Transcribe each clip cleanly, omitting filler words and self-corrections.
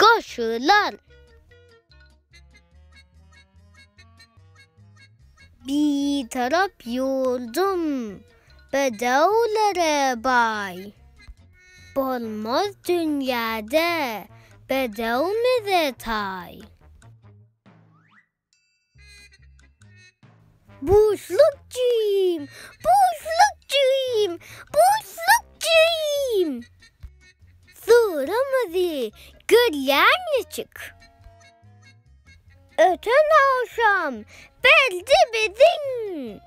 Goşular. Bitarap ýurdum bedewlere baý. Bolmaz dünýäde bedewmize taý. Buşluk jigim, buşluk jigim, buşluk jigim. Syrymyzy görýän niçik. Öten agşam berdi biziň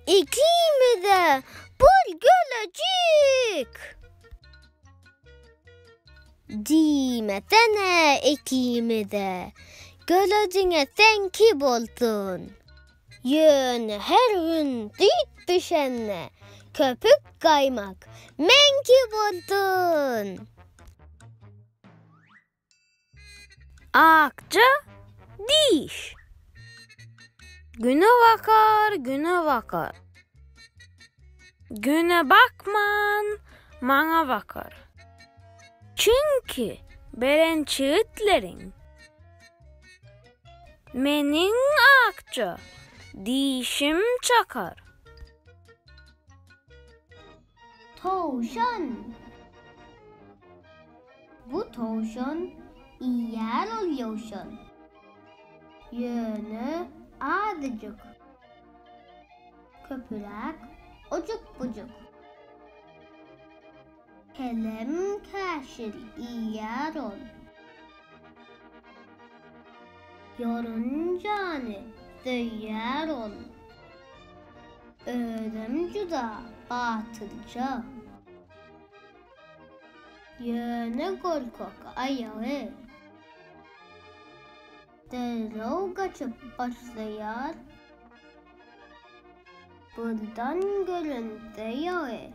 ikimize bir gölejik. Diýmesene ikimize, gölejiňe seňki bolsun. Ýöne her gün süýt bişende köpük gaýmak meňki bolsun. Akja diş. Güne bakar, güne bakar. Güne bakman, maňa bakar. Çünki beren çigitleriň meniň akja dişim çakar. Towşan. Bu towşan iýýär ol ýowşan. Ýöne azajyk. Köpüräk ojuk-bujuk. Kelem käşir iýýär ol. Ýorunjany söýýär ol. Özem juda batyrja. Ýöne gorkak aýagy. Derrew gaçyp başlaýar. Birden görünse ýagy.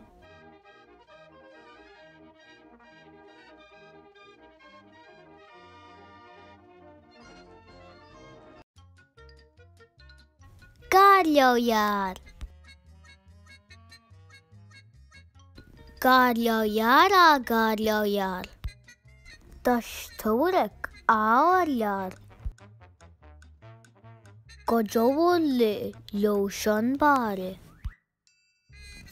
Gar ýagýar. Gar ýagýar-a gar ýagýar. Daş-töwerek agarýar. Goja boldy ýowşan bary.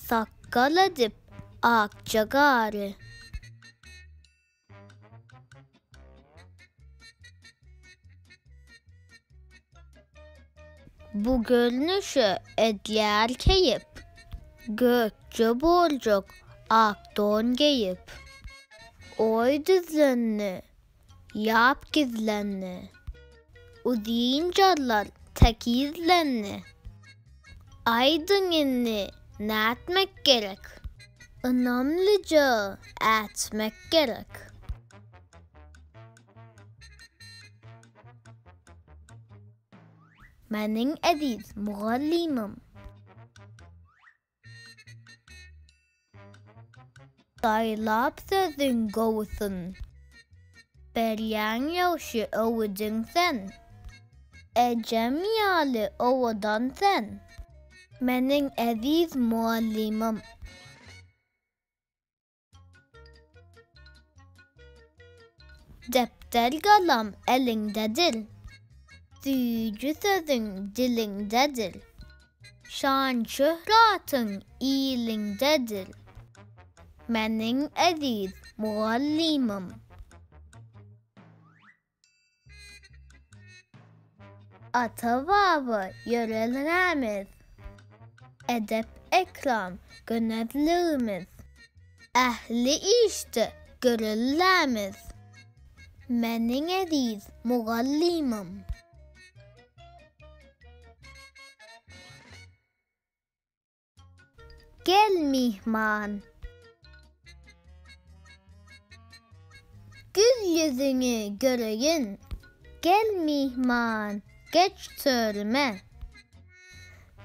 Sakgal edip akja gary. Bu görnüşe edýär keýp. Gökje boljak ak don geýip. Oý düzlendi, ýap gizlendi. Uzyn jarlar tekizlendi. Aýdyň indi nätmek gerek? Ynamlyja ätmek gerek. Meniň eziz mugallymym. Saýlap sözüň gowusyn. Berýäň ýagşy öwüdiň sen. Ejem ýaly owadan sen. Meniň eziz mugallymym. Depder galam eliňdedir. Süýji sözüň diliňdedir. Şan-şöhratyň iliňdedir. Meniň eziz mugallymym. Ata-baba ýörelgämiz, Edep-ekram gönezligimiz, Ähli işde göreldämiz, Meniň eziz mugallymym. Gel myhman. Gül ýüzüňi göreýin. Gel myhman, geç törüme.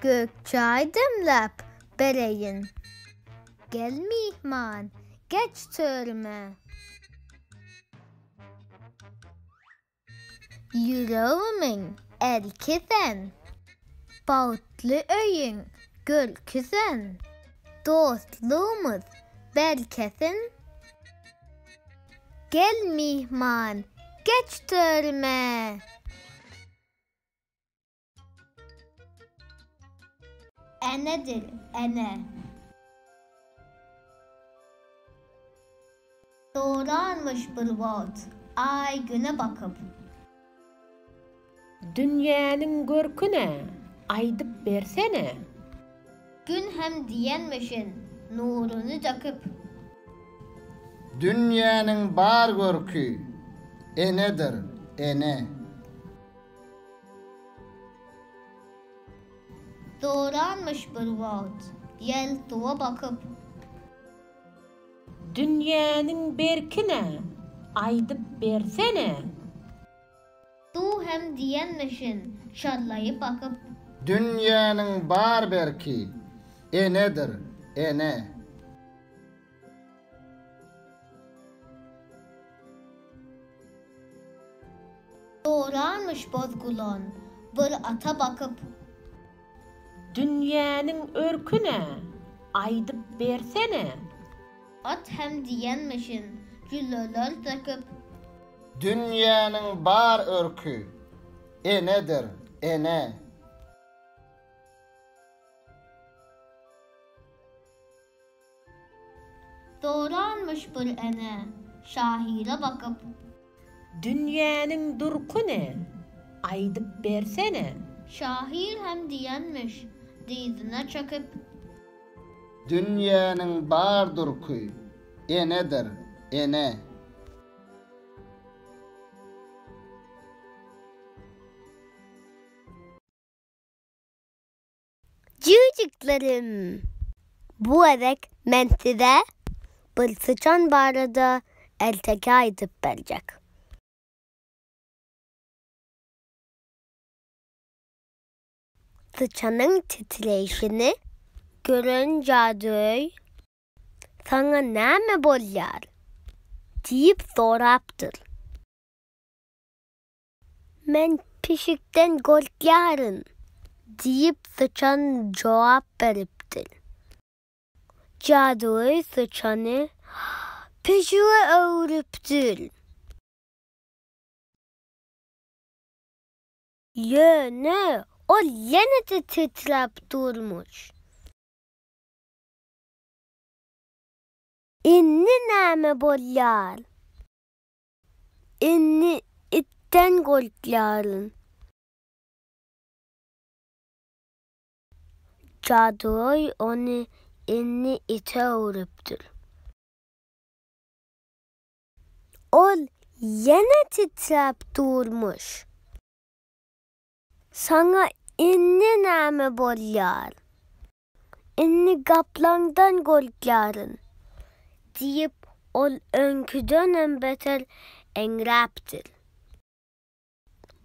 Gök çaý demläp bereýin. Gel myhman, geç törüme. Ýüregimiň erki sen, Bagtly öýüň görki sen, Dostlugymyz berkesin. Gel myhman, geç törüme. Enedir, ene. Doranmyş bir wagt, Aý Güne bakyp. Dünýäniň görki ne, aýdyp bersene? Gün hem diýenmişin, nuruny döküp. Dünýäniň bar görki, enedir, ene. Doranmyş bir wagt, ýel suwa bakyp. Dünýäniň berki ne, aýdyp bersene? Suw hem diýenmişin, şarlaýyp akyp. Dünýäniň bar berki, enedir, ene. Doranmyş boz gulan, bir ata bakyp. Dünýäniň örki ne, aýdyp bersene? At hem diýenmişin, jülleler söküp. Dünýäniň bar örki, enedir, ene. Doranmyş bir ene, şahyra bakyp. Dünýäniň durky ne, aýdyp bersene? Şahyr hem diýenmiş, dyzyna çöküp. Dünýäniň bar durky, enedir, ene. Jüýjüklerim! Bu gezek men size bir syçan barada erteki aýdyp berjek. Syçanyň titreýşini gören jadygöý, Saňa näme bolýar? diýip sorapdyr. Men pişikden gorkýaryn, diýip, syçan jogap beripdir. Jadygöý syçany pişige öwrüpdir. Ýöne ol ýene-de titräp durmuş. Indi näme bolýar? Indi itden gorkýaryn. Jadygöý ony indi ite öwrüpdir. Ol ýene titräp durmuş. Saňa indi näme bolýar? Indi gaplaňdan gorkýaryn, diýip, ol öňküdenem beter eňräpdir.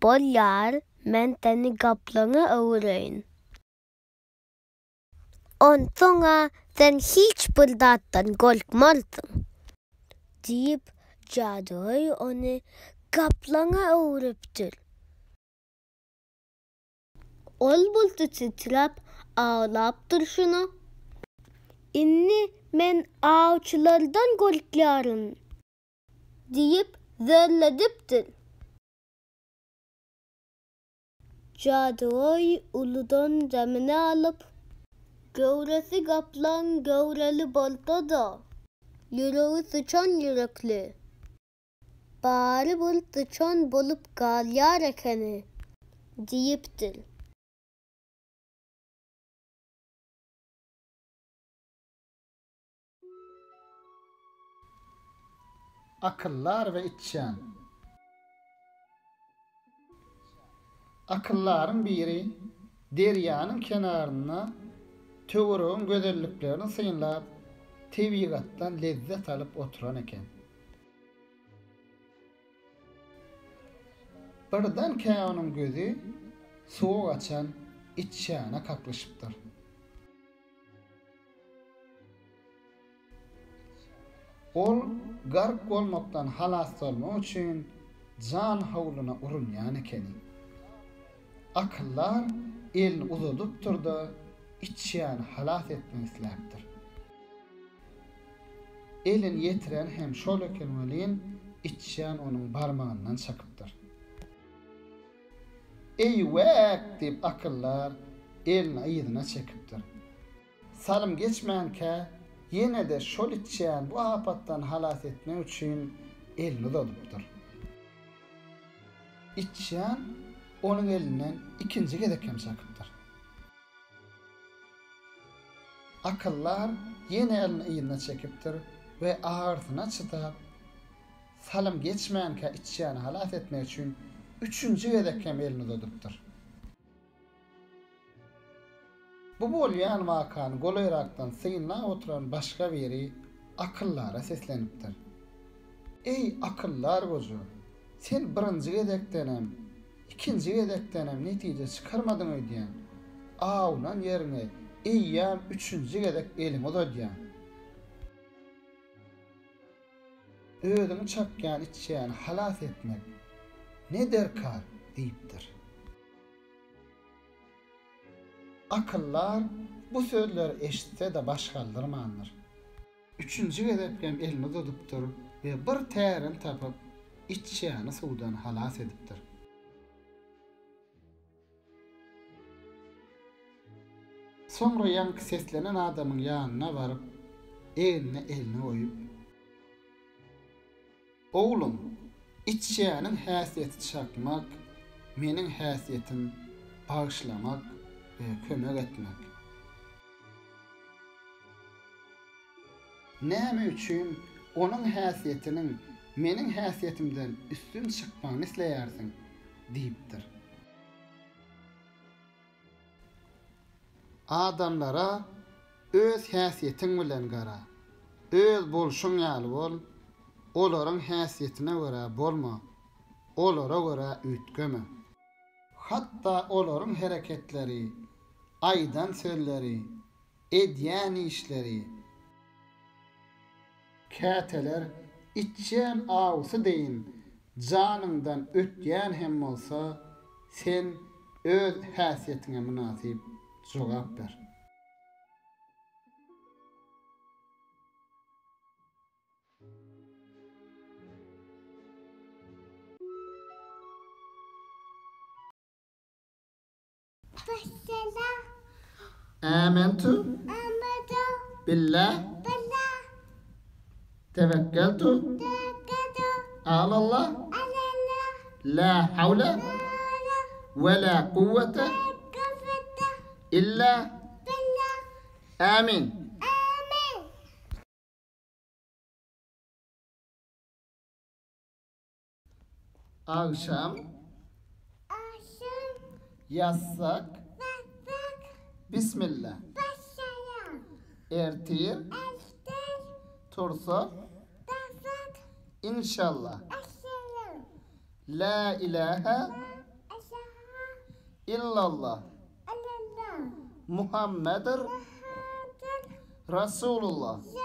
Bolýar, men seni gaplaňa öwüreýin. Onsoň-a sen hiç bir zatdan gorkmarsyň, diýip, jadygöý ony gaplaňa öwrüpdir. Ol bolsa titräp aglap durşuna, Indi men awçylardan gorkýaryn! Diýip zörledipdir. Jadygöý uludan demini alyp, Göwresi gaplaň göwreli bolsa-da, ýüregi syçan ýürekli. Barybir syçan bolup galýar ekeni, diýipdir. Akyldar we içýan. Akyldaryň biri derýanyň kenarynda töweregiň gözelliklerini synlap, tebigatdan lezzet alyp oturan eken. Birdenkä onuň gözi suwa gaçan içýana kaklyşypdyr. Ol gark bolmakdan halas bolmak üçin jan howluna urunýan ekeni. Akyldar elini uzadypdyr-da, içýany halas etmek isläpdir. Elini ýetiren hem şol eken welin, Içýan onuň barmagyndan çakypdyr. Eý-wäk! diýip akyldar elini yzyna çekipdir. Salym geçmänkä, ýene-de şol içýan bu apatdan halas etmek üçin elini uzadypdyr. Içýan onuň elinden ikinji gezek hem çakypdyr. Akyldar ýene elini yzyna çekipdir we agyrsyna çydap, salym geçmänkä içýany halas etmek üçin üçünji gezek hem elini uzadypdyr. Bu bolýan wakany golaýrakdan synlap oturan başga biri akyldara seslenipdir. Eý, akyldar goja, sen birinji gezekdenem, ikinji gezekdenem netije çykarmadyň öýdýän. Awunan ýeriňe eýýäm üçünji gezek eliňi uzadýaň. Özüňi çakýan içýany halas etmek ne derkar? diýipdir. Akyldar bu sözleri eşitse-de baş galdyrmandyr. Üçünji gezek hem elini uzadypdyr we bir tärini tapyp, içýany suwdan halas edipdir. Soňra ýaňky seslenen adamyň ýanyna baryp, egnine elini goýup. Oglum, içýäniň häsiýeti çakmak, meniň häsiýetim bagyşlamak we kömek etmek. Näme üçin onuň häsiýetiniň meniň häsiýetimden üstün çykmagyny isleýärsiň? diýipdir. Adamlara öz häsiýetiň bilen gara. Öz bolşuň ýaly bol, olaryň häsiýetine görä bolma, olara görä üýtgeme. Hatda olaryň hereketleri, aýdan sözleri, edýän işleri, Käteler içýän awusy deýin janyňdan ötýän hem bolsa, sen öz häsiýetiňe mynasyp jogap ber. Başla. Amentu. Amentu. Billah. Billah. Tevekkeltu. Tevekkeltu. Alallah. Alallah. La havle. Ve la kuvvete. Kuvvete. İlla. Billah. Amin. Amin. Agşam. Agşam. Ýatsak. Ýatsak. Bismilla. Başlaýar. Ertir. Ertir. Tursak. Tursak. Inşallah. Inşallah. La ilahe. La ilahe. Illallah. Illallah. Muhammedir. Muhammedir. Rasulullah. Rasulullah.